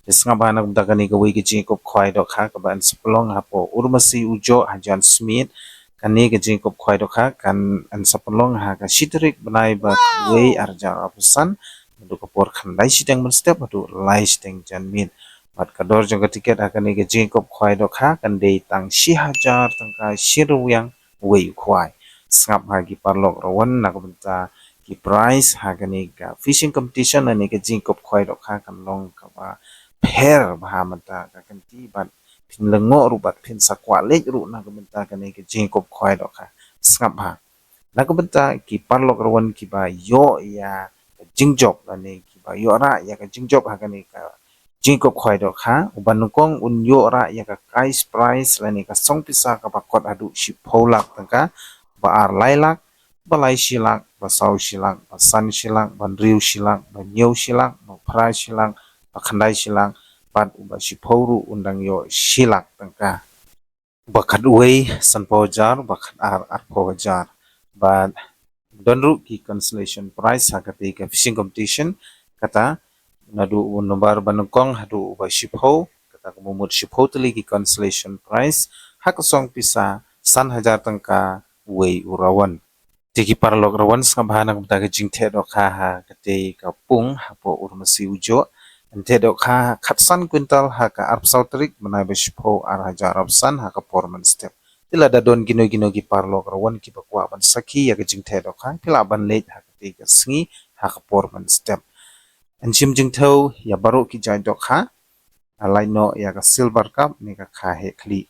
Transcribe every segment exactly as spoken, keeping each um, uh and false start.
Te sngap bha na ka bynta kane kawei ka jingïakop khwai dohkha kaba yn sa pynlong hapoh Urmasi Ujoh ha John Smith. Kane ka jingïakop khwai dohkha kan yn sa pynlong ha ka shi tarik bnai ba khatwei ar hajar arphew san. Naduh ka por khyndai shiteng mynstep haduh lai shiteng janmiet. Bad ka dor jong ka tiket ha kane ka jingïakop khwai dohkha kan dei tang shi hajar tyngka shi ryngwiang wei u khwai. Sngap ha ki paralok rawan na ka bynta ki prize ha kane ka fishing competition lane ka jingïakop khwai dohkha kan long kaba pher bha mynta ka kynti bad phin lyngngoh ruh bad phin sa kwah leit ruh na ka bynta kane ka jingïakop khwai dohkha. Sngap bha. Na ka bynta ki paralok rawan kiba ïoh ïa ka jingjop lane kiba ïoh rah ïa ka jingjop ha kane ka jingïakop khwai dohkha, uba nyngkong un ïoh rah ïa ka cash prize lane ka song pisa kaba kot haduh shiphew lak tyngka, ba ar lai lak, ba lai shi lak, ba saw shi lak, ba san shi lak, ba hynriew shi lak, ba hynñiew shi lak, ba phra shi lak, ba khyndai shi lak, bad uba shiphew ruh un dang ïoh shi lak tyngka. Ba khatwei sanphew hajar, ba khatar arphew hajar. Bad don ruh ki consolation prize ha kata ka fishing competition, kata naduh u nombar ba nyngkong haduh uba shiphew, kata ka mut shiphew tylli ki consolation prize, ha ka song pisa san hajar tyngka wei u rawan. Te ki paralok rawan sngap bha na ka bynta ka jingtheh dohkha ha kata ka pung hapoh Urmasi Ujoh. Yn theh dohkha khatsan kwintal ha ka arphew saw tarik bnai ba shiphew ar hajar arphew san ha ka por mynstep. Te lada don kino kino ki paralok rawan kiba kwah ban sakhi ïa ka jingtheh dohkha, phi lah ban leit ha kata ka sngi ha ka por mynstep. Yn shim jingthew ïa baroh ki jait dohkha, lait noh ïa ka silver carp ne ka kha heh khlieh.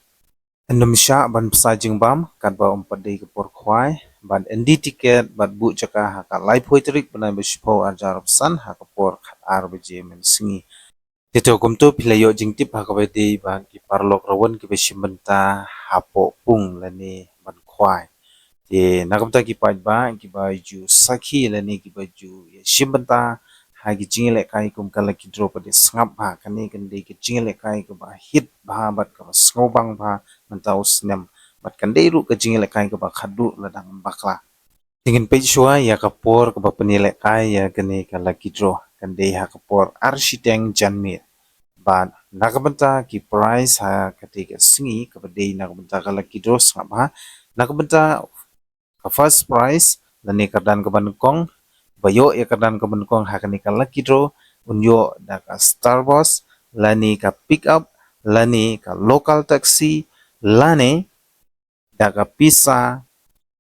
Yn ym shah ban bsa jingbam katba ym pat dei ka por khwai, bad yn die tiket bad buh jaka ha ka laiphew tarik bnai ba shiphew ar hajar arphew san ha ka por khatar baje mynsngi. Te to kumto phi la ïoh jingtip ha kaba dei ba ki paralok rawan kiba shim bynta hapoh pung lane ban khwai. Te na ka bynta ki paidbah kiba ju sakhi lane kiba ju ïa shim bynta ha ki jingïalehkai kum ka lucky draw, pat sngap bha, kane kan dei ka jingïalehkai kaba hit bha bad kaba sngewbang bha mynta u snem, bad kan dei ruh ka jingïalehkai kaba khadduh la dang bakla. Te ngin peit shuwa ïa ka por kaba pynïalehkai ïa kane ka lucky draw, kan dei ha ka por ar shiteng janmiet. Bad na ka bynta ki prize ha kata ka sngi kaba dei na ka bynta ka lucky draw, sngap bha, na ka bynta ka first prize lane kyrdan kaba nyngkong, ba ïoh ïa kyrdan kaba nyngkong ha kane ka lucky draw, un ïoh da ka Star Bus lane ka pick up lane ka local taxi lane da ka pisa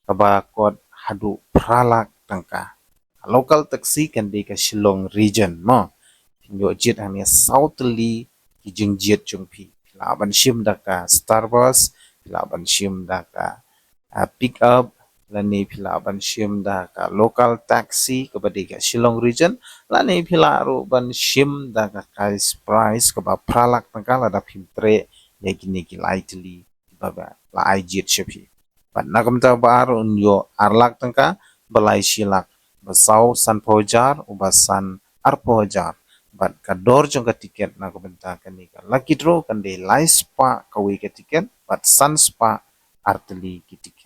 kaba kot haduh phra lak tyngka. Local taxi kan dei ka Shillong Region mo. Phin ïoh jied hangne saw tylli ki jingjied jong phi. Phi lah ban shim da ka Star Bus, phi lah ban shim da ka, ah, pick up, lane phi lah ban shim da ka local taxi kaba dei ka Shillong Region, lane phi lah ruh ban shim da ka cash prize kaba phra lak tyngka lada phim treh ïa kine ki lai tylli ba, ba la ai jied sha phi. Bad na ka bynta ba ar un ïoh ar lak tyngka, ba lai shi lak, ba saw sanphew hajar, uba san arphew hajar. Bad ka dor jong ka tiket na ka bynta kane ka lucky draw kan dei lai spah kawei ka tiket bad san spah ar tylli ki tiket.